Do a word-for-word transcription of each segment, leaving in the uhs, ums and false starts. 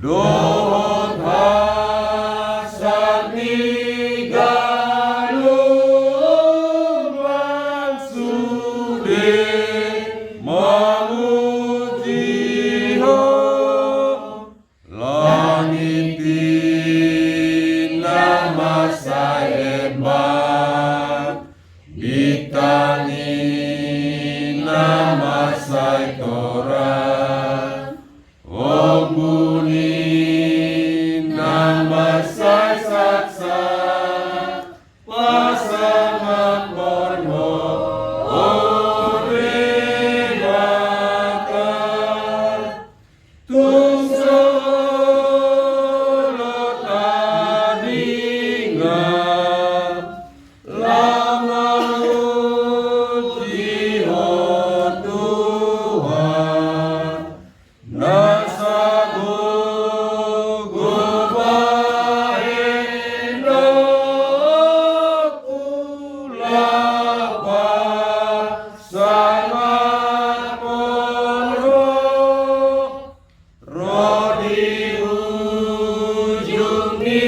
Dohot hasangapon ni ganup sude mamuji Ho. Langit i na mansai embang, bintang i na mansai torang, ombun i na mansai saksak, pasangaphon Ho, o Debata. Tung so olo taringot, laho mamuji Ho Tuhan, na sagogo bahen do, laho pasangaphon Ho. Ro di ujung ni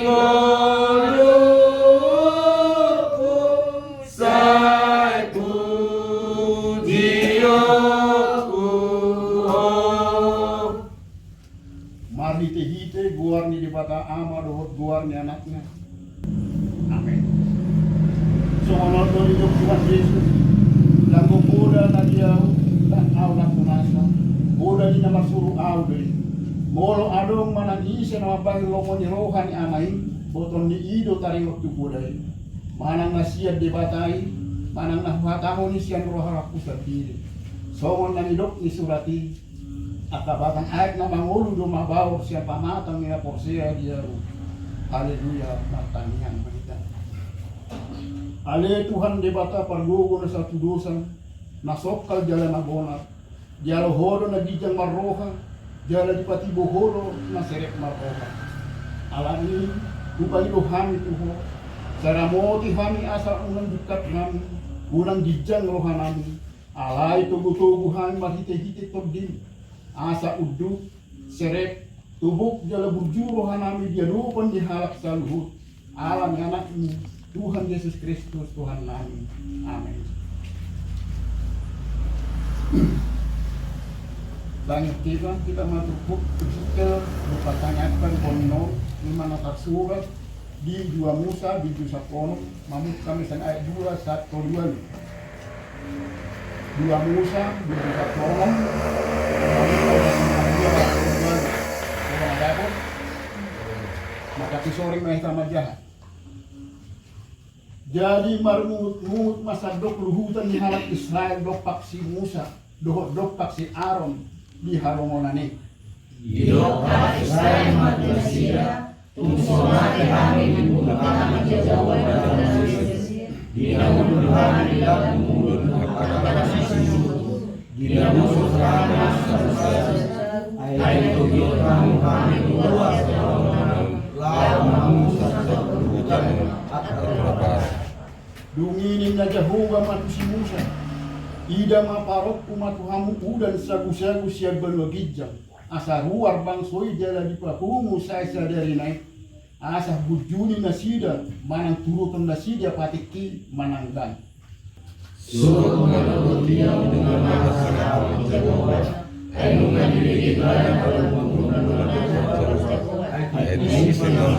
ngolungku, sai pujionku Ho. Marhitehite goar ni Debata Ama dohot goar ni Anakna. Amen. Songon on do didok Tuhan Jesus: Ndang poda na di Ahu, ndang Ahu na punasa, poda ni na marsuru Ahu do i. Molo adong manang ise na mambahen lomo ni roha ni Ama i, botoon ni i do taringot tu poda i. Manang na sian Debata i, manang na huhatahon i sian rohangku sandiri. Songon na nidok ni surat i: Angka batang aek na mangolu do mabaor sian pamatang ni na porsea di Ahu. Haleluya, martangiang ma hita. Ale Tuhan Debata pargogo na satudosan, na songkal jala na bonar, dialo Ho do na ginjang marroha, jala dipatibo Ho do na serep marroha. Alani i, hupangido hami tu Ho, sai ramoti hami asa unang dungkap hami, unang ginjang rohanami, alai togutogu hami marhitehite TondiM, asa unduk, serep, tobok jala burju rohanami di adopan ni halak saluhut, ala ni AnakMu, Tuhan Jesus Kristus, Tuhannami. Amen. Bangkit kita, kita ma turpuk, kita dipertanyakan kono, di mana tersurat, di dua Musa, di Musa kono, mamuk kami sen ayat dua, satu, dua. Dua Musa, dua Musa kono, mamuk kami sen ayat dua, satu, dua. Coba na dapot. Maka tu sore ma hita manjaha. Jadi marmungut-mungut ma sandok luhutan ni halak Israel dompak si Musa, dohot dompak si Aron di halongonan i. Didok halak Israel ma tu nasida: Tung so mate hami di punguan ni Jahowa Debata nami, di na hundul hami di lambung ni angka na marsisu, di na hundul hami di salusalu, ai togihon hamu hami di luat ni halongonan i, laho mamungut sandok luhutan angka na marsisu. Dung i ninna Jahowa ma tu si Musa: Ida ma, paronku ma tu hamu udan sagusagu sian banua ginjang, asa ruar bangso i jala dipapungu sae sadari na i, asa hunjuni nasida manang turuton nasida patikki manang dang. Suhut ma dohot ia, nunga marhasangapon Jahowa, ai nunga dibege Ibana parhundulhundul na marhasangapon Jahowa, ai disi ma.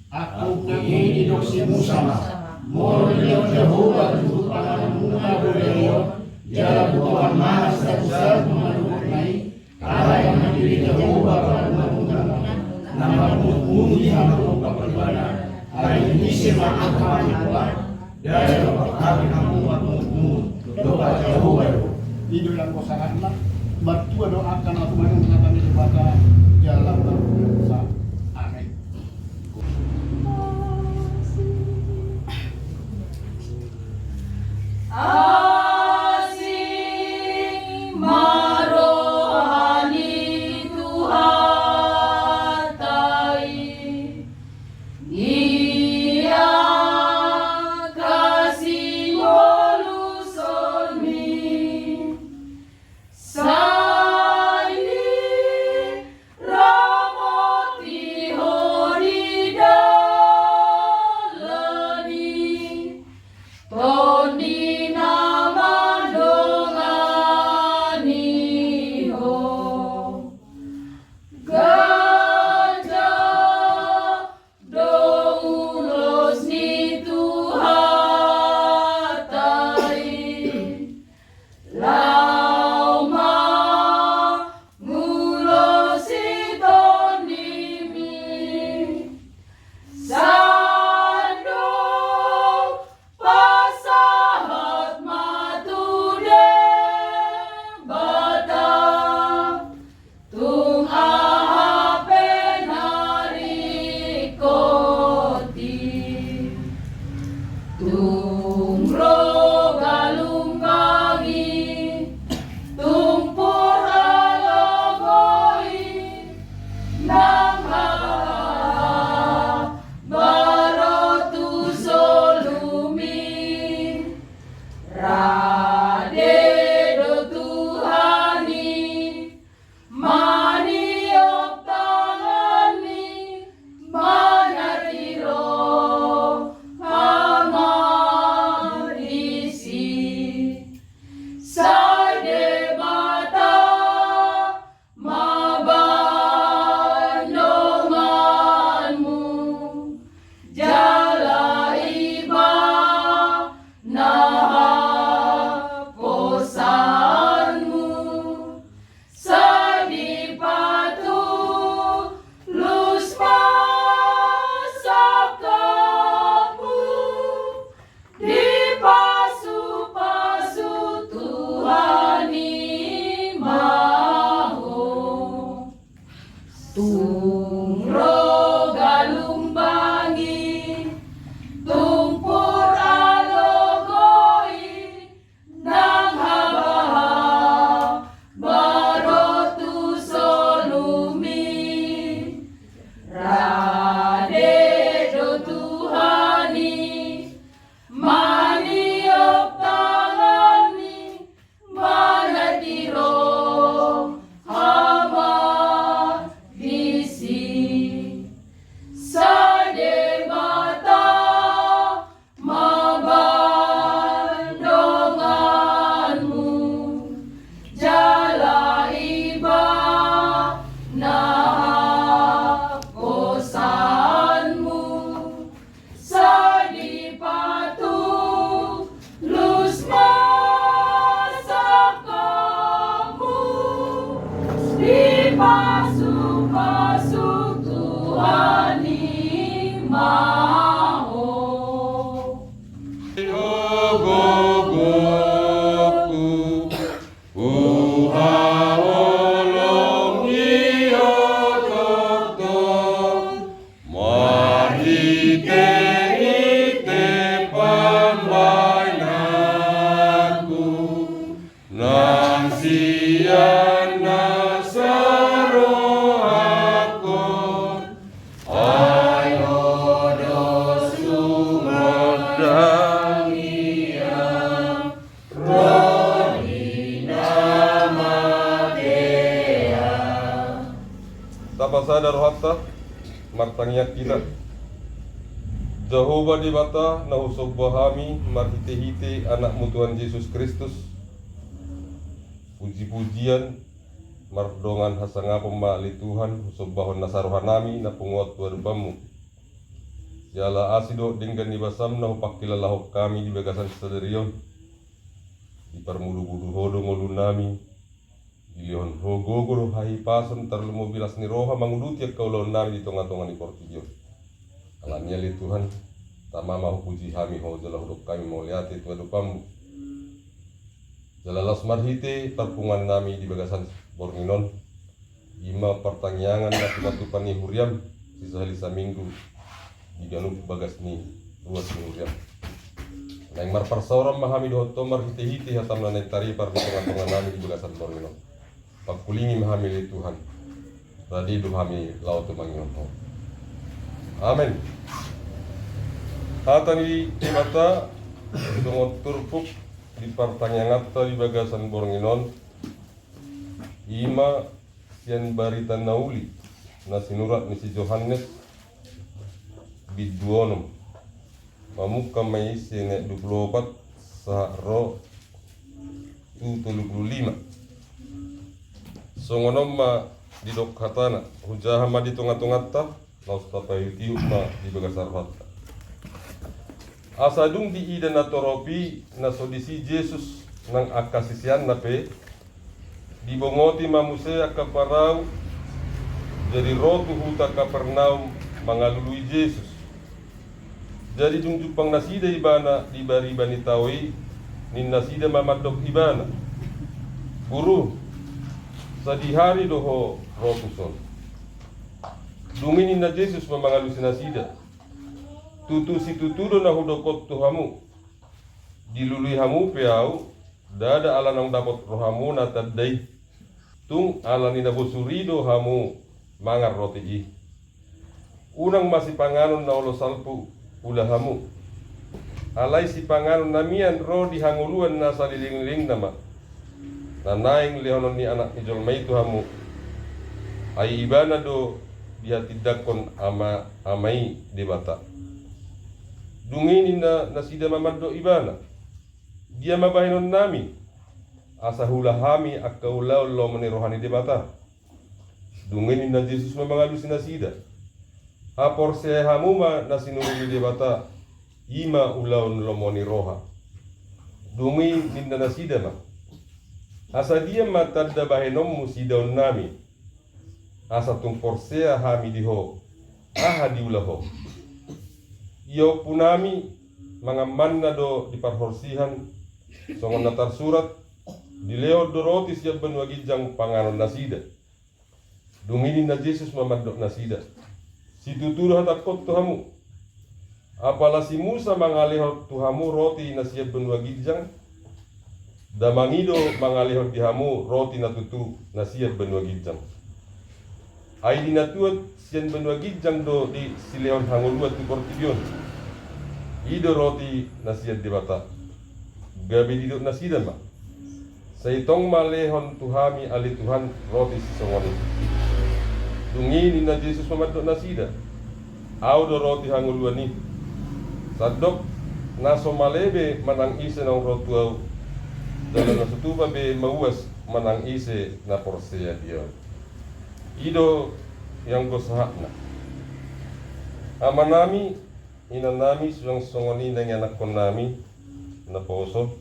Angkup nangkin didok si Musa ma: Molo dilehon Jahowa tu panganonmuna boda i on, jala butoan mangan sagusagu manukna i, alai na dibege Jahowa panganonmuna, na marmungutmungut i hamu dompak Ibana, ai disi ma angka hami holan, ndada dompak hami hamu marmungutmungut, dompak Jahowa do. I do anggo sahatna. Martua do angka na tumangihon hata ni Debata jala marhula-hula. Amen. Asi ma roha ni Tuhanta i, di angka singoluhonmi. Pasu-pasu Tuhan i ma ho. Huhaholongi ho tongtong, marhite-hite pambahenanku, nang sian na sarohakon, ai ho do sumondangihon ro di na matean. Tapasada rohanta, martangiang hita. Jahowa Debata, na husomba hami marhite-hite Anakmu Tuhan Jesus Kristus, puji-pujian mardongan hasangapon ma ale Tuhan, husombahon nasa rohanami na pungu on tu adopanMu. Jala asi dohot denggan ni basaM na hupangkilalahon hami di bagasan sadari on. Diparmudu-mudu Ho do ngolunami, dilehon Ho gogo dohot hahipason, tarlumobi las ni roha manguduti angka ulaonnami di tonga-tonga ni portibi on. Alani i ale Tuhan, tama ma hupuji hami Ho jala hudok hami mauliate tu adopanMu. Jala laos marhite parpunguannami di bagasan borngin on, i ma partangiangan na pinatupa ni huriaM sisahali saminggu di ganup bagas ni ruas ni huriaM. Naeng marparsaoran ma hami dohot Ho marhite-hite hataM na naeng taripar di tonga-tonganami di bagasan borngin on. Pangkulingi ma hami ale Tuhan. Rade do hami laho tumangihon Ho. Amen. Hata ni Debata songon turpuk di partangianganta di bagasan borngin on, i ma sian Barita Na Uli na sinurat ni si Johannes, bindu onom. Mamungka ma i sian ayat dua pulu opat sahat ro tu tolu pulu lima. Songon on ma didok hatana, hujaha ma di tonga-tonganta, laos tapaihut-ihut ma di bagasan rohanta. Asa dung diida natorop i na so disi Jesus nang angka siseanna pe, dibongoti ma muse angka parau, jadi ro tu huta Kapernaum mangalului Jesus. Jadi dung jumpang nasida Ibana di bariba ni tao i, ninna nasida ma mandok Ibana, "Guru, sadihari do Ho ro tuson." Dung i ninna Jesus ma mangalusi nasida, "Tutu situtu do na hudok on tu hamu, dilului hamu pe Ahu, ndada ala naung dapot rohamu na tanda i, tung ala ni na bosur i do hamu mangan roti i. Unang ma sipanganon na olo salpu ula hamu. Alai sipanganon na mian ro di hangoluan na salelenglelengna ma, na naeng lehonon ni Anak ni jolma i tu hamu. Ai Ibana do dihatindangkon Ama, Ama i Debata." Dung i ninna nasida ma mandok Ibana, "Dia ma bahenonnami, asa huula hami angka ulaon lomo ni roha ni Debata?" Dung i ninna Jesus ma mangalusi nasida, "Haporseai hamu ma na sinuru ni Debata, i ma ulaon lomo ni roha." Dung i ninna nasida ma, "Asa dia ma tanda bahenonmu siidaonnami, asa tung porsea hami di Ho, aha diula Ho?" "Ia ompunami mangan manna do di parhorsihan, songon na tarsurat, dilehon do roti sian banua ginjang panganon nasida." Dung i ninna Jesus ma mandok nasida, "Situtu do hatangkon tu hamu, apala si Musa mangalehon tu hamu roti na sian banua ginjang, damang i do mangalehon di hamu roti na tutu na sian banua ginjang. Ai di na tuat sian banua ginjang do disilehon hangoluan tu portibi on. I do roti na sian Debata." Gabe didok nasida ma, "Sai tong ma lehon tu hami ale Tuhan roti sisongon i." Dung i ninna Jesus ma mandok nasida, "Ahu do roti hangoluan i. Sandok na so male be manang ise naung ro tu Ahu, jala na so tupa be mauas manang ise na porsea di Ahu." I do ianggo sahatna. Amanami, inanami, suang songon i nang ianakkonnami naposo.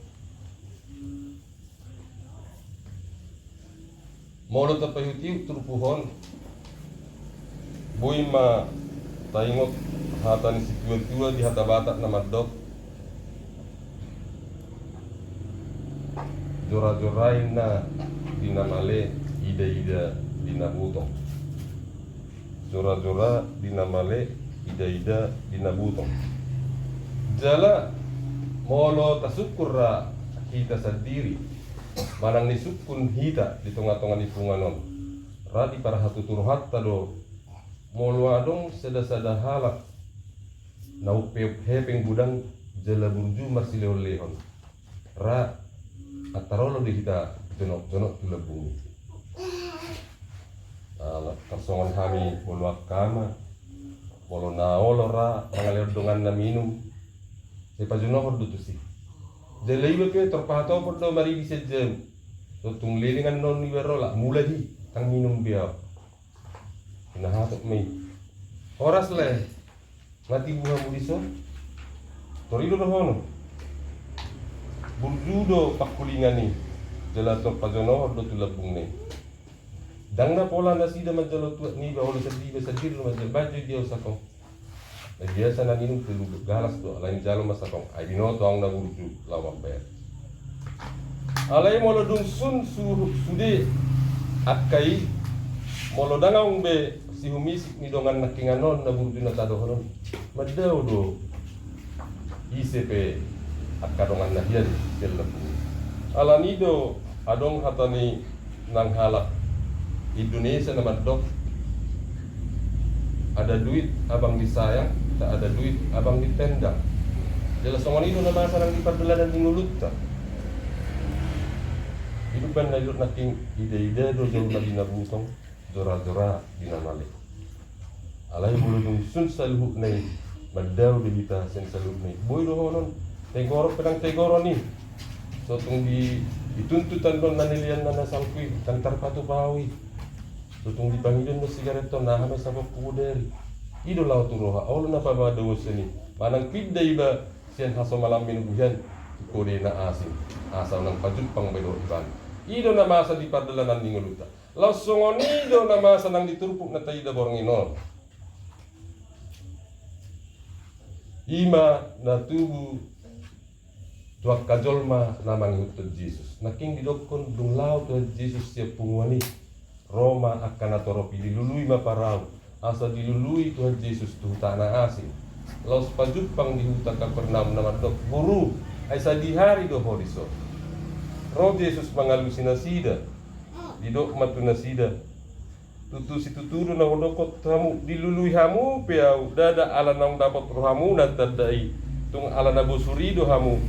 Molo tapaihutihut turpuk on, boi ma taingot hata ni situatua di hata Batak na mandok: Jorajora inna di na male, idaida di na butong. Jorajora di na male, idaida di na butong. Jala molo tasungkun ra hita sandiri manang nisungkun hita di tongatonga ni punguan on, ra diparhatutu rohanta do molo adong sadasada halak na umpeop hepeng godang jala burju marsilehonlehon, ra antar olo do hita jonokjonok tu lambung i. Ala tarsongon hami molo angka ama, molo na olo ra mangalehon donganna minum, sai pajonohon do tusi. Jala iba pe tor pahatopot do maridi sian jabu. Sotung leleng annon iba ro, la mulak i, ndang minum be ahu. Pinahatop ma i. Horas lae, nga tibu hamu dison? Tor i do dohonon: Burju do pangkulingan i. Jala tor pajonohon do tu lambungna i. Ndang na pola nasida manjalo tuak niba, olo sandiri, iba sandiri do manjalo. Baen jo i di ahu sakong. Na biasa na minum tolu galas do, alai jalo ma sakong. Ai binoto ahu na burju laho mambaen. Alai molo dung sun su-, sude angka i, molo ndang adong be sihumisik ni dongan nangkiningan on na burju na tadohon on, mandao do ise pe angka donganna hian sian lambung i. Alani do adong hata ni nang halak Indonesia na mandok: Ada duit abang disayang, tak ada duit abang ditendang. Jala songon i do na masa nang di pardalanan ni ngolunta. I do umbahen na didok nangkin: Idaida do jolma di na butong, jorajora di na male. Alai molo dung sun saluhutna i, mandao do hita sian saluhutna i. Boi dohonon, tegoron pe ndang tegoron i. Sotung di, dituntut annon na nilehon na salpu i, ndang tarpatupa ahu i. Sotung dipangido annon sigaret on, aha ma i sapongku bodari. I do laho tu roha, olo na paboa dohot sian i. Manang pinda iba sian hasomalan minum hian tu kode na asing, asa unang pajumpang be dohot ibana. I do na masa di pardalanan ni ngolunta. Laos songon i do na masa nang di turpuk na taida borngin on. I ma na tubu tu angka jolma na mangihuthon Jesus. Nangkin didokkon dung laho Tuhan Jesus sian punguan i, ro ma angka natorop i, dilului ma parau, asa dilului Tuhan Jesus tu huta na asing. Laos pajumpang di huta Kapernaum na mandok: Guru, ai sadihari do Ho dison. Ro Jesus mangalusi nasida. Didok ma tu nasida: Tutu situtu do na hudokkon tu hamu, dilului hamu pe ahu, ndada ala naung dapot rohamuna tanda i, tung ala na bosur i do hamu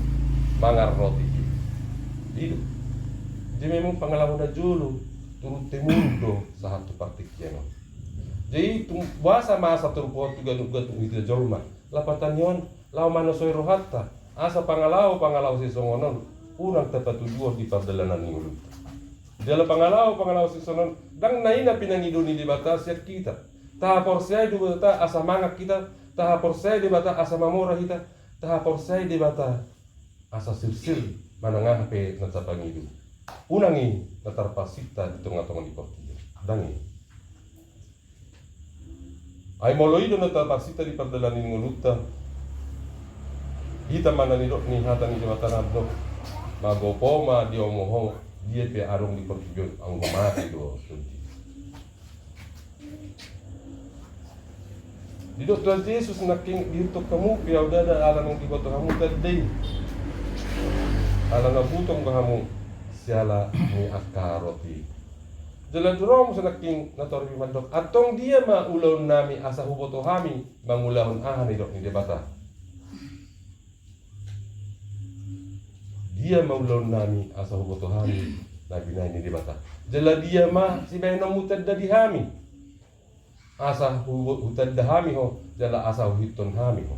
mangan roti i. I do. Jadi memang pangalaho na jolo, turun temurun do sahat tu partingkian on. Jadi tung boasa masa turpuk on tu ganup-ganup hita jolma, lapatan ni on laho manosoi rohanta, asa pangalaho-pangalaho sisongon on unang tapatuduhon di pardalanan ni ngolunta. Jala pangalaho-pangalaho sisongon on ndang na i na pinangido ni Debata sian hita. Tahaporseai Debata asa mangan hita, tahaporseai Debata asa mamora hita, tahaporseai Debata asa sirsir manang aha pe na tapangido. Unang i na tarpansinta di tongatonga ni portibi on. Ndang i. Ai molo i do na tarpansinta di pardalanan ni ngolunta, hita ma na nidok ni hata ni Debata na mandok: Magopo ma diomo ho, dia pe adong di portibi on, anggo mate do ho tondi. Didok Tuhan Jesus nangkin: Diihuthon hamu pe ahu ndada ala naung diboto hamu tanda i, ala na butong do hamu siala ni angka roti. Jala dung ro muse nangkin natorop i mandok: Antong dia ma ulaonnami asa huboto hami mangulahon aha na nidok ni Debata? Dia ma ulaonnami asa huboto hami na binahen ni Debata? Jala dia ma sibahenonmu tanda di hami, asa hu-, hutanda hami ho, jala asa huihuthon hami ho?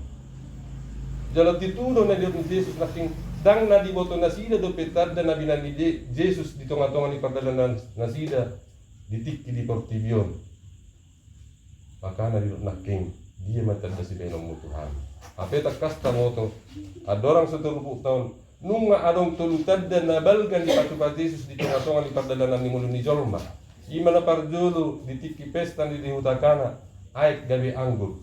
Jala tutu do na nidok ni Jesus nangkin, ndang na diboto nasida dope tanda na binahen ni Je-, Jesus di tongatonga ni pardalanan nasida di tingki di portibi on. Makana didok nangkin: Dia ma tanda sibahenonmu tu hami? Hape tangkas taboto, andorang so turpukta on, nunga adong tolu tanda na balga dipatupa Jesus di tongatonga ni pardalanan ni ngolu ni jolma. I ma na parjolo di tingki pesta ni di huta Kana, aek gabe anggur.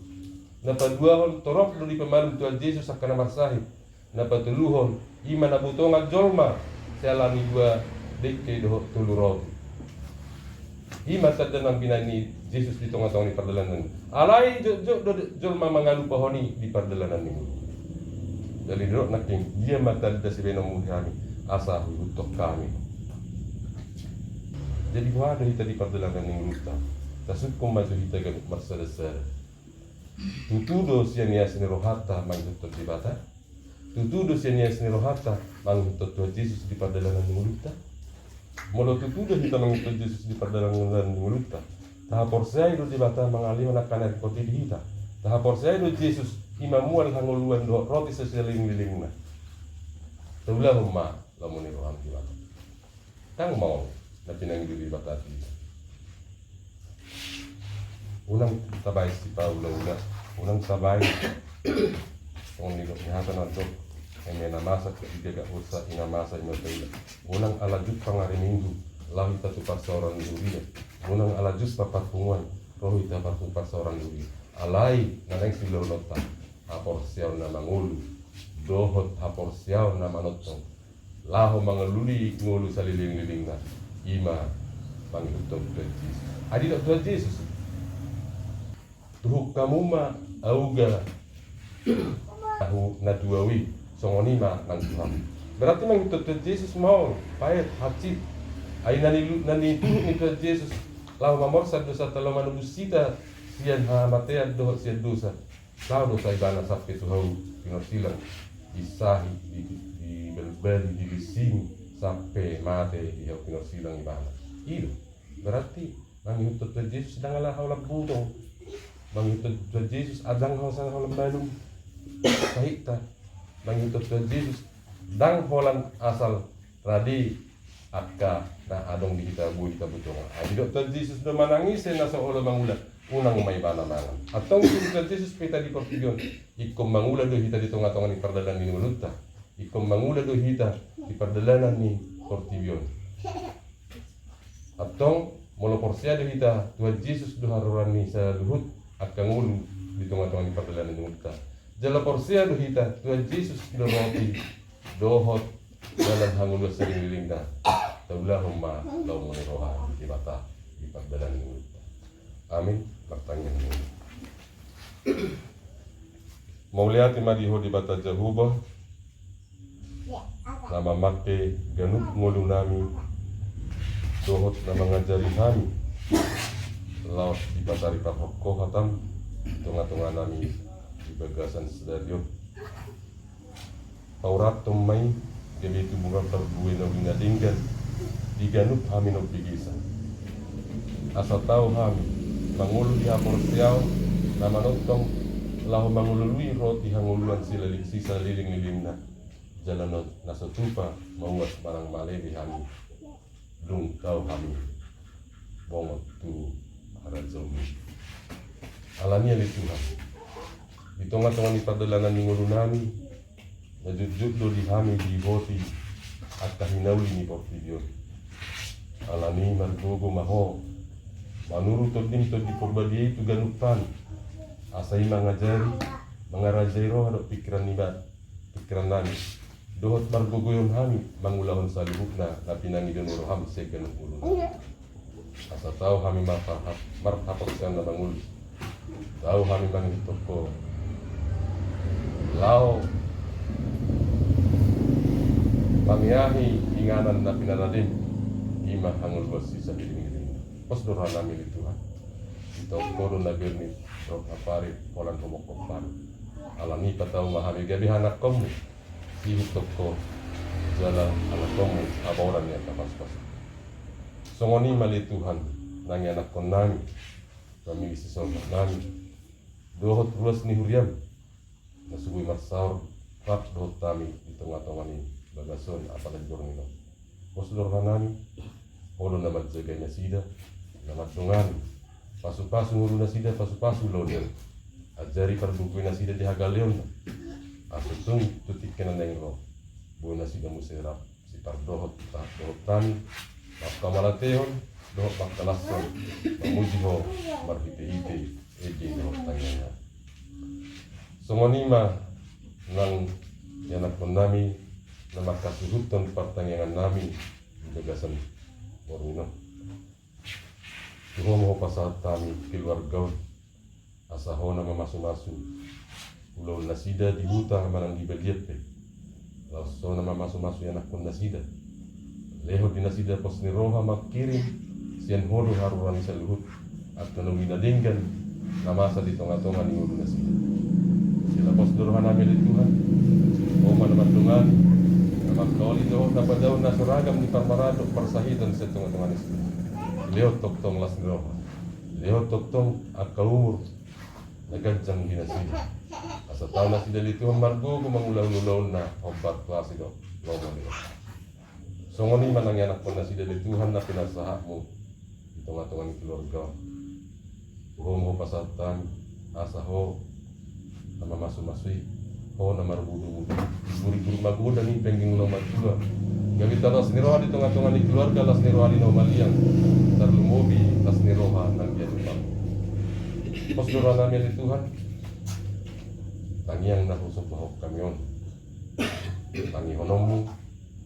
Na paduahon, torop do dipamalum Tuhan Jesus angka na marsahit. Na patoluhon, i ma na butongan jolma siala ni dua dengke dohot tolu roti. I ma tanda na binahen ni Jesus di tonga-tonga ni pardalanan. Alai jotjot do jolma mangalupahon i di pardalanan ni ngolu. Jadi didok nangkin, dia ma tanda sibahenonmu di hami, asa huihuthon hami. Jadi boha do hita di pardalanan ni ngolunta? Tasungkun ma jo hita ganup marsada-sada. Tutu do sian ias ni rohanta mangihuthon Debata? Tutu do sian ias ni rohanta mangihuthon Tuhan Jesus di pardalanan ni ngolunta? Molo tutu do hita mangihuthon Jesus di pardalanan ni ngolunta, tahaporseai do Debata mangalehon angka na ringkot i di hita. Tahaporseai do Jesus i ma mual hangoluan dohot roti saleleng-lelengna. Taulahon ma lomo ni roham Debata. Ndang maol na pinangido Debata tu hita. Unang tabaen sipaula-ula, unang tabaen. Songon nidok ni hata na mandok, eme na masa digagak huria, i na masa i ma taula. Unang ala jumpang ari Minggu laho hita tu parsaoran ni huria. Unang ala jumpang parpunguan ro hita tu parsaoran ni huria. Alai na naeng siulahononta, haporseaon na mangolu dohot haporseaon na manongtong laho mangalului ngolu saleleng-lelengna, i ma mangihuthon Tuhan Jesus. Ai didok Tuhan Jesus, tuhuk hamu ma auga ahu na tu ahu i, songon i ma nang tu hamu. Berarti mangihuthon Tuhan Jesus maol, paet, hansit. Ai na nilu-, na nituhuk ni Tuhan Jesus laho mamorsan dosanta, laho manobus hita sian hamatean dohot sian dosa. Laho dosa ibana sampe tu hau pinorsilang, disahit, di, dibalbali, dilinsingi, sampe mate di hau pinorsilang ibana. I do. Berarti mangihuthon Tuhan Jesus ndang ala holan butong. Mangihuthon Tuhan Jesus ndang holan, holan malum sahitta. Mangihuthon Tuhan Jesus ndang holan asal rade angka na adong di hita, boi hita butongan. Ai didok Tuhan Jesus do, manang ise na so olo mangula, unang ma ibana mangan. Antong di Tuhan Jesus pe hita di portibi on, ingkon mangula do hita di tonga-tonga ni pardalanan ni ngolunta. Ingkon mangula do hita di pardalanan ni portibi on. Antong molo porsea do hita, Tuhan Jesus do haroroan ni saluhut angka ngolu di tonga-tonga ni pardalanan ni ngolunta. Jala porsea do hita, Tuhan Jesus do roti dohot dalan hangoluan saleleng-lelengna. Taulahon ma lomo ni roha ni Debata di pardalanan ni ngolunta. Amin. Martangiang ma. Mauliate ma di Ho Debata Jahowa, na mamangke ganup ngolunami dohot na mangajari hami laos dipasari parhongkohatam di tonga-tonganami di bagasan sadari on. Paurathon ma i gabe tubu parbue na uli na denggan di ganup hami na umbegesa. Asa tau hami mangolu di haporseaon na manongtong laho mangalului roti hangoluan saleleng, saleleng-lelengna. Jala na, na so tupa mauas manang malebe hami, dung tau hami bongot tu harajaonmi. Alani i ale Tuhan, di tonga-tonga ni pardalanan ni ngolunami, na jotjot do di hami diihoti angka hinauli ni portibi on. Alani i margogo ma Ho manuru Tondim Tondi Porbadia i tu ganup hami, asa i mangajari, mangarajai roha dohot pingkiran ni ba-, pingkirannami, dohot margogoihon hami mangulahon saluhutna na pinangido ni roham sian ganup ngolunami. Asa tau hami marha-, marhaporseaon na mangolu. Tau hami mangihuthon Ho laho mangeahi inganan na pinaradem, i ma hangoluan saleleng-lelengna. Pos do rohanami ale Tuhan. Ditaon Ho do na bernit rok na parit holan homokhon pan. Alani i patau ma hami gabe hanakkonmu, siihuthon Ho jala hanakkonmu habaoran ni angka pasupasu. Songon i ma ale Tuhan, nang ianakkonnami, pamili sisolhotnami, dohot ruas ni huriam na so boi marsaor rap dohot hami di tonga-tonga ni bagas on apala di borngin on. Pos do rohanami, Ho do na manjagai nasida, na mandongani, pasupasu ngolu nasida, pasupasu ulaon i. Ajari parbue nasida di hagaleonna, asa tung tu tingki na naeng ro, boi nasida muse rap sipardohot, pardohot hami, marhapamatehon, dohot mangkalashon, mamuji Ho marhitehite ende dohot tangiang nami. Songon i ma nang ianakkon nami na manghasuhuthon partangiangan nami di bagasan borngin on. Tu Ho ma hupasahat hami keluarga on, asa Ho na mamasumasu ulaon nasida di huta manang di balian pe. Laos Ho na mamasumasu ianakkon nasida. Lehon di nasida pos ni roha mangkirim sian Ho do haroro ni saluhut angka na uli na denggan na masa di tongatonga ni ngolu nasida. Jala pos do roha nami ale Tuhan, Ho ma na mandongani, na mangkaoli dohot na padaon na so ragam ni parmaraan dohot parsahiton sian tongatonga nasida. Lehon tongtong las ni roha, lehon tongtong angka umur na ganjang di nasida, asa tau nasida ale Tuhan margogo mangulahon ulaonna hombar tu asi dohot lomo ni roha. Songon i ma nang ianakkon nasida ale Tuhan na pinasahatmu di tongatonga ni keluarga on. Tu Ho ma hupasahat hami, asa Ho na mamasu-masui, Ho na marbudu-budu. Guriguri magodang i pengking na matua. Gabe talas ni roha di tongatonga ni keluarga, las ni roha di na maliang. Tarlumobi las ni roha nang di adopan. Pos do roha nami ale Tuhan. Tangiang na husombahon hami on, tangihononmu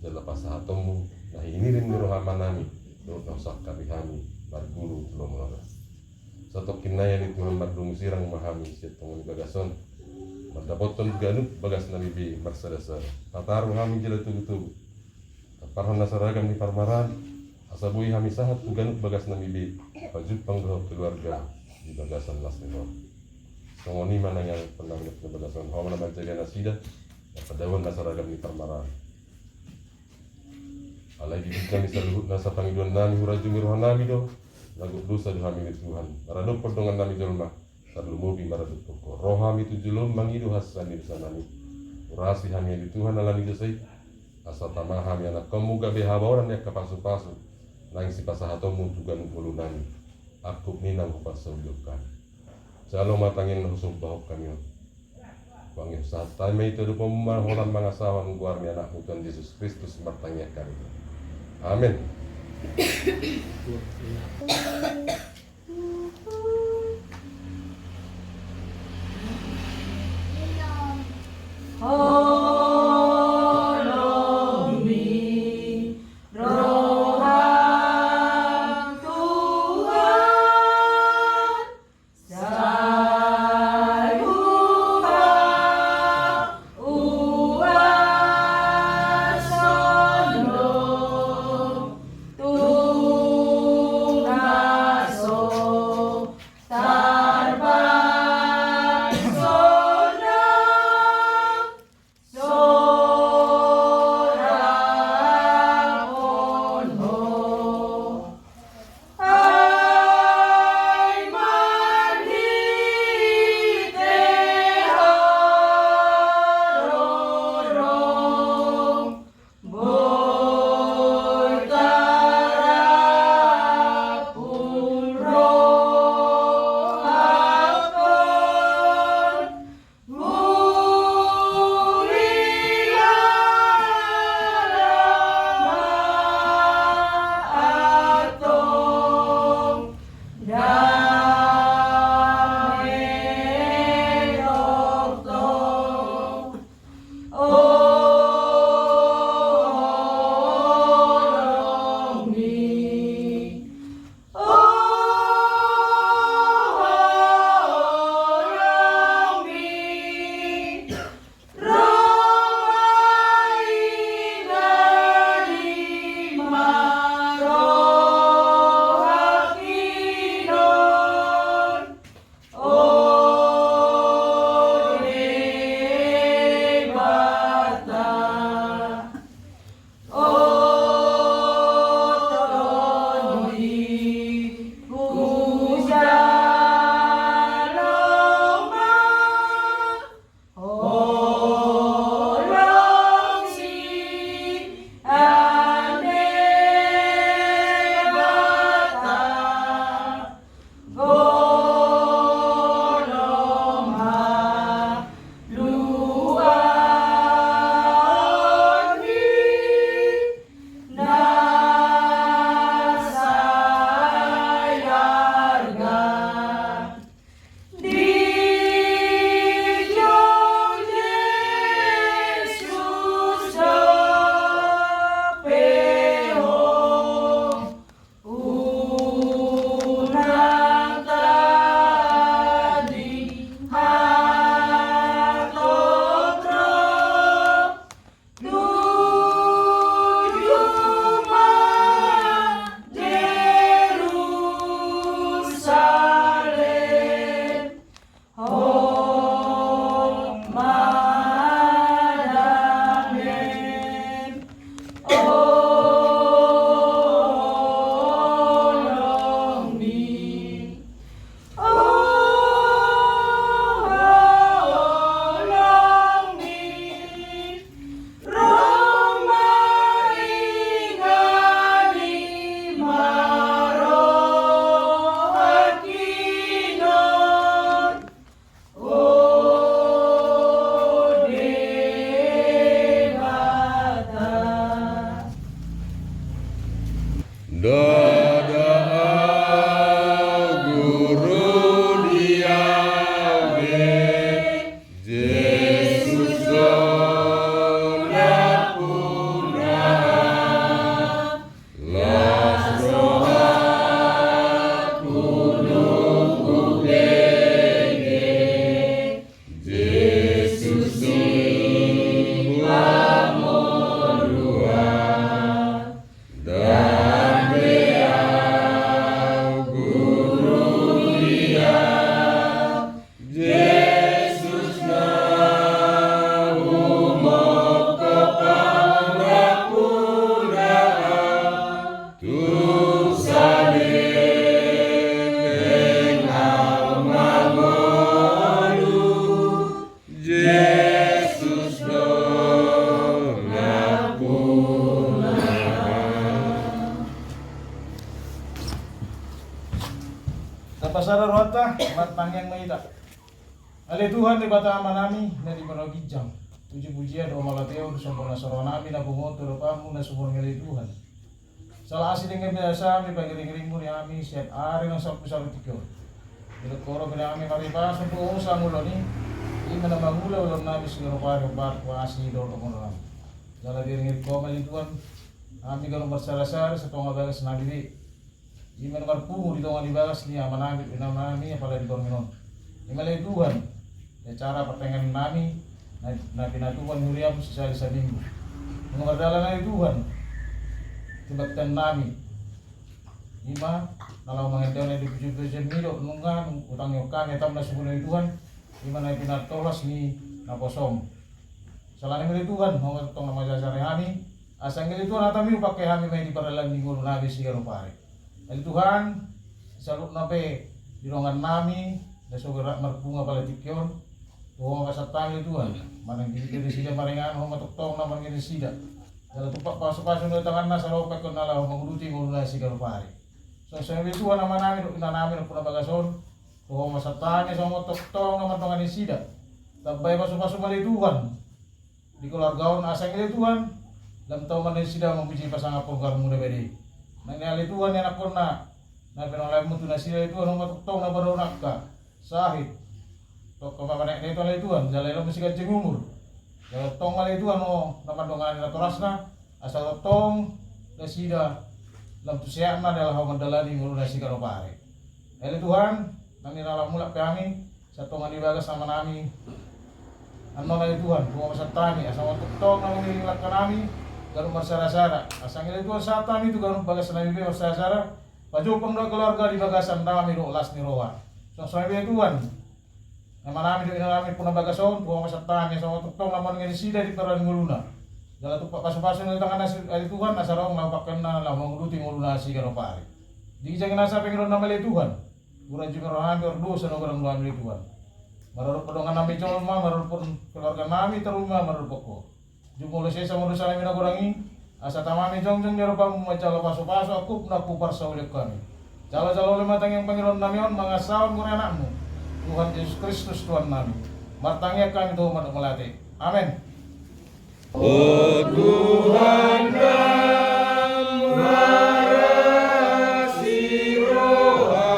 jala pasahatonmu na hinirim ni roha nami dohot na husangkapi hami marguru tu lomo on. Satongkin nai ale Tuhan, mardomu sirang ma hami sian tonga ni bagas on, mandapothon ganup bagas nami be marsada-sada. Pataru hami jala togu-togu, tamparhon na so ragam ni parmaraan, asa boi hami sahat tu ganup bagas nami be pajumpang dohot keluarga di bagasan las ni roha. Songon i ma nang ianakkon nami na pinabagas on, Ho ma na manjaga nasida na padaohon na so ragam ni parmaraan. Alai didok nami saluhutna, asa pangidoan nami hurajumi roha nami do, na gok dosa do hami ale Tuhan maradophon dongan nami jolma, tarlumobi maradophon Ho. Ro hami tu joloM mangido hasesaan ni dosa nami. Urasi hami ale Tuhan ala ni dosa i, asa tama hami anakkonMu gabe habaonan ni angka pasu-pasu naeng sipasahatonMu tu ganup ngolu nami, angkup ni naung huparsaulihon hami. Jalo ma tangiang na husombahon hami on. Wangian sahat hami ma i tu adopanMu, ma holan mangasahon goar ni AnakMu Tuhan Jesus Kristus martangiang hami. Amen. Tapasada rohanta, martangiang ma hita. Ale Tuhan Debata Amanami na di banua ginjang, puji-pujian dohot hamuliateon sombong na so ro nami na pungu tu adopanMu na sumurung, ale Tuhan. Sala asi denggan biasa hami pangiring-iringMu di hami sian ari na sampulu saluhutna on. Dilehon Ho do di hami marripason tu hosa ngolumi, i ma na mangula ulaonnami siganup ari, hombar tu asi dohot holong-holongMu. Jala diiring-iring Ho ma, ale Tuhan, hami ganup marsada-sada sian tonga bagas nami be, i ma na marpungu di tonga ni bagas ni amanami, inanami, apala di borngin on. I ma, ale Tuhan, di acara partangiangan nami na, na pinatupa ni huriaM sisali saminggu. Nunga mardalan, ale Tuhan, kebaktian nami, i ma na laho mangendehon na di puji-pujianMi do nunga hutangihon hami hataM na sumurung, ale Tuhan, i ma na pinatolhas ni naposoM. Sala ni i ma, ale Tuhan, Ho ma tongtong na mangasari hami, asa anggiat, ale Tuhan, hataMi hupangke hami ma i di pardalanan ni ngolunami siganup ari. Ale Tuhan, saluhutna pe di dongannami na so rap marpungu apala tingki on, tu Ho ma pasahat hami, ale Tuhan. Manang di nasida maringanan, Ho ma tongtong na maringanan nasida. Jala tumpak pasu-pasu ni tanganna, asa Ho pasahat hami na laho manguduti ngoluna siganup ari. Songon i ma, ale Tuhan, amanami dohot inanami na pungu na bagas on, tu Ho ma pasahat hami asa Ho ma tongtong na mandongani nasida. Tambai pasu-pasu ma, ale Tuhan, di keluarga on, asa anggiat, ale Tuhan, lam tau ma nasida mamuji pasangaphon goarMu na badia i. Nang na, ale Tuhan, ianakhonna na pinangalaoMu tu nasida, ale Tuhan, Ho ma tongtong na padaon angka sahit, tongka ma panek na i tu, ale Tuhan, jala elo ma siganjang umur. Jala tongtong ma, ale Tuhan, Ho na mandongani natorasna, asa tongtong nasida lam tu sehatna, jala laho mandalani ngoluna siganup ari. Ale Tuhan, nang na laho mulak pe hami sian tonga ni bagas amanami annon, ale Tuhan, tu Ho ma pasahat hami asa Ho ma tongtong na mangiring langkanami ganup marsada-sada. Asa anggiat, ale Tuhan, sahat hami tu ganup bagasnami be marsada-sada, pajumpang do keluarga di bagasan dame dohot las ni roha. Songon i ma, ale Tuhan, amanami dohot inanami pungu na bagas on, tu Ho ma pasahat hami asa Ho ma tongtong na maringanan nasida di pardalanan ni ngoluna. Jala tumpak pasu-pasu ni tanganna, ale Tuhan, asa adong na hupangkenna laho manguduti ngoluna siganup ari. Di ginjang ni nasa pangidoannami, ale Tuhan, urupi ma rohanami, urupi dosa na hugorahon hami, ale Tuhan. Marorot pe dongannami jolma, marorot pe keluarganami, tarlumobi ma marorot pe Ho. Jumolo sesa ma dosanami na godang i, asa tama hami jongjong di adopanMu manjalo pasu-pasu angkup na huparsaulihon hami. Jalo-jalo uli ma tangiang pangidoannami on mangasahon goar ni AnakMu, Tuhan Jesus Kristus Tuhannami. Martangiang hami tu Ho mandok mauliate. Amen. O Tuhan, Dang marasi roha,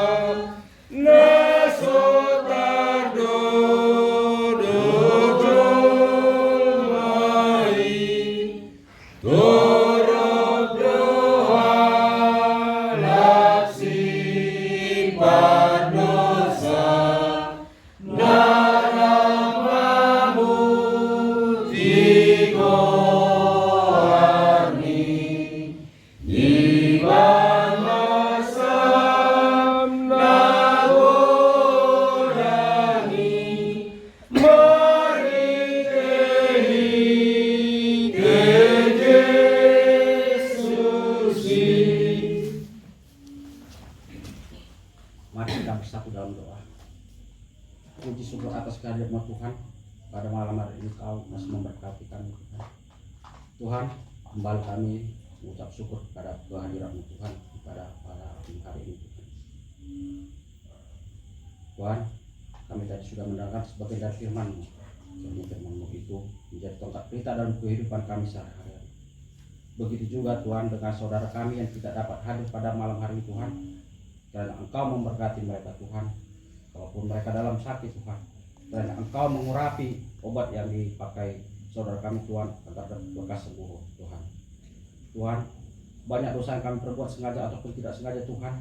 na so tardodo jolma i, torop do halak sipardosa, na dang mamuji goarMi. Ibaen ma sam na godang i marhite-hite Jesus i. Mari kita bersatu dalam doa. Puji syukur atas kehadirat-Mu, Tuhan. Pada malam hari ini Kau masih memberkati kami, Tuhan. Tuhan, kembali kami mengucap syukur kepada kehadirat-Mu, Tuhan, pada malam hari ini, Tuhan. Tuhan, kami tadi sudah mendengar sebagian dari firman-Mu. Kiranya firman-Mu itu menjadi tongkat pelita dalam kehidupan kami sehari-hari. Begitu juga, Tuhan, dengan saudara kami yang tidak dapat hadir pada malam hari ini, Tuhan. Kiranya Engkau memberkati mereka, Tuhan. Kalaupun mereka dalam sakit, Tuhan, kiranya Engkau mengurapi obat yang dipakai saudara kami, Tuhan, agar lekas sembuh, Tuhan. Tuhan, banyak dosa yang kami perbuat sengaja ataupun tidak sengaja, Tuhan.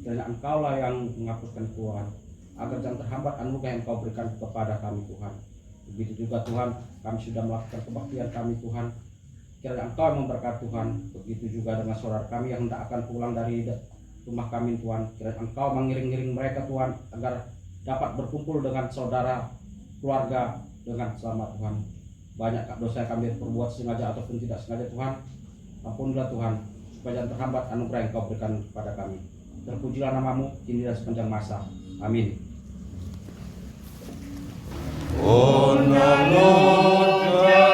Kiranya Engkaulah yang menghapuskan, Tuhan, agar jangan terhambat anugerah yang Engkau berikan kepada kami, Tuhan. Begitu juga, Tuhan, kami sudah melakukan kebaktian kami, Tuhan. Kiranya Engkau yang memberkati, Tuhan. Begitu juga dengan saudara kami yang hendak akan pulang dari da-, rumah kami, Tuhan. Kiranya Engkau mengiring-iring mereka, Tuhan, agar dapat berkumpul dengan saudara, keluarga dengan selamat, Tuhan. Banyak dosa yang kami perbuat sengaja ataupun tidak sengaja, Tuhan. Ampunilah, Tuhan, supaya jangan terhambat anugerah yang Kau berikan kepada kami. Terpujilah nama-Mu, kini dan sepanjang masa. Amin. Onang loja,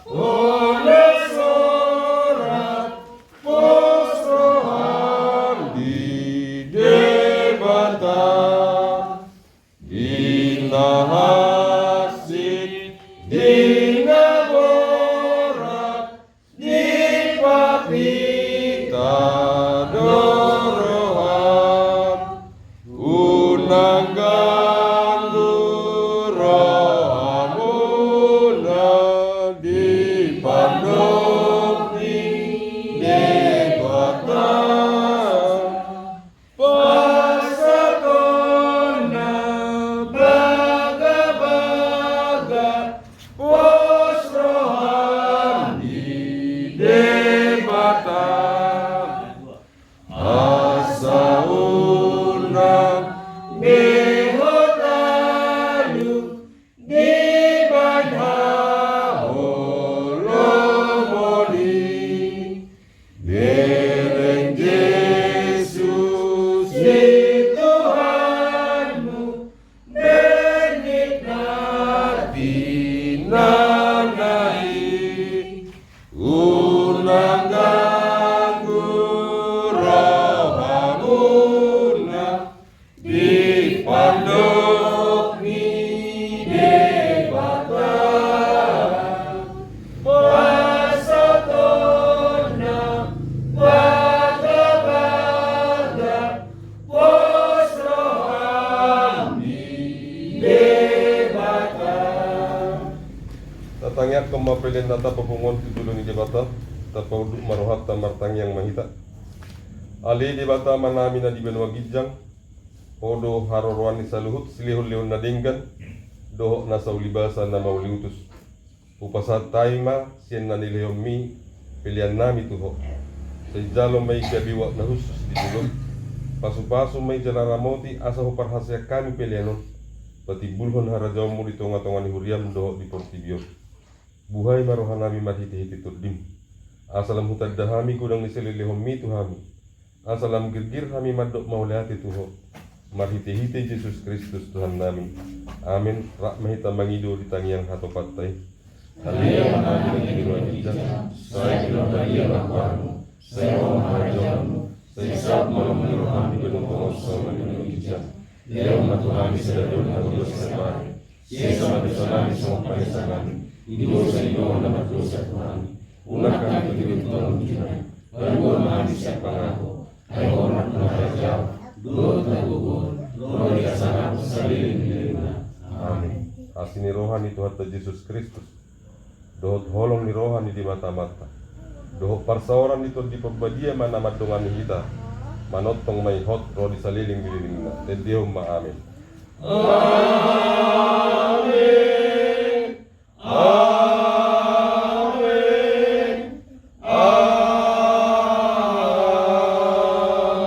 oles sorat, pos roham di Debata. Hansit di na borat dipapita do roham. Unang ganggu rohamuna di pandok ni Debata. Pasahathon na bagabaga, pos roham di Debata. Asa unang be ho talu dibahen haholomon i. Bereng Jesus ni Tuhanmu, bereng na tinanai. Unang ganggu rohamuna di pandok ni Debata. Pasahathon na bagabaga, pos roham di Debata. Tatangiangkon ma pelean na tapapungu on tu jolo ni Debata. Tapaunduk ma rohanta, martangiang ma hita. Ale Debata Amanami na di banua ginjang, Ho do haroroan ni saluhut silehonlehon na denggan dohot nasa ulibasa na mauliutus. Hupasahat hami ma sian na nilehonmi peleannami tu Ho. Sai jalo ma i gabe uap na hushus di jolom. Pasupasu ma i jala ramoti asa huparhaseang hami pelean on, patimbulhon harajaonmu di tongatonga ni huriam dohot di portibi on. Buhai ma rohanami marhitehite Tondim, asa lam hutanda hami godang ni silehonlehonmi tu hami, asa lam girgir hami mandok mauliate tu Ho, marhitehite Jesus Kristus Tuhannami. Amen. Rap ma hita mangido di tangiang hatopanta i. Ale Amanami na di banua ginjang, sai pinarbadia ma goarmu, sai ro ma harajaonmu, sai saut ma lomo ni roham di banua tonga on songon na di banua ginjang. Lehon ma tu hami sadari on hangoluan siapari. Sesa ma dosanami songon panesanami di dosa ni dongan na mardosa tu hami. Unang hami togihon tu pangunjunan, palua ma hami sian pangago. Ai Ho do nampuna harajaon dohot hagogoon dohot hasangapon saleleng ni lelengna. Amen. Asi ni roha ni Tuhanta Jesus Kristus, dohot holong ni roha ni Debata Amanta, dohot parsaoran ni Tondi Parbadia ma na mandongani hita, manongtong ma i hot ro di saleleng ni lelengna. Tendehon ma amen. Amen. Amen.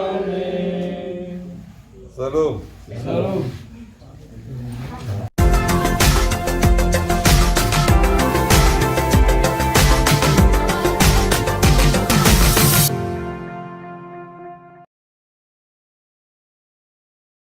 Amen. Shalom. Shalom.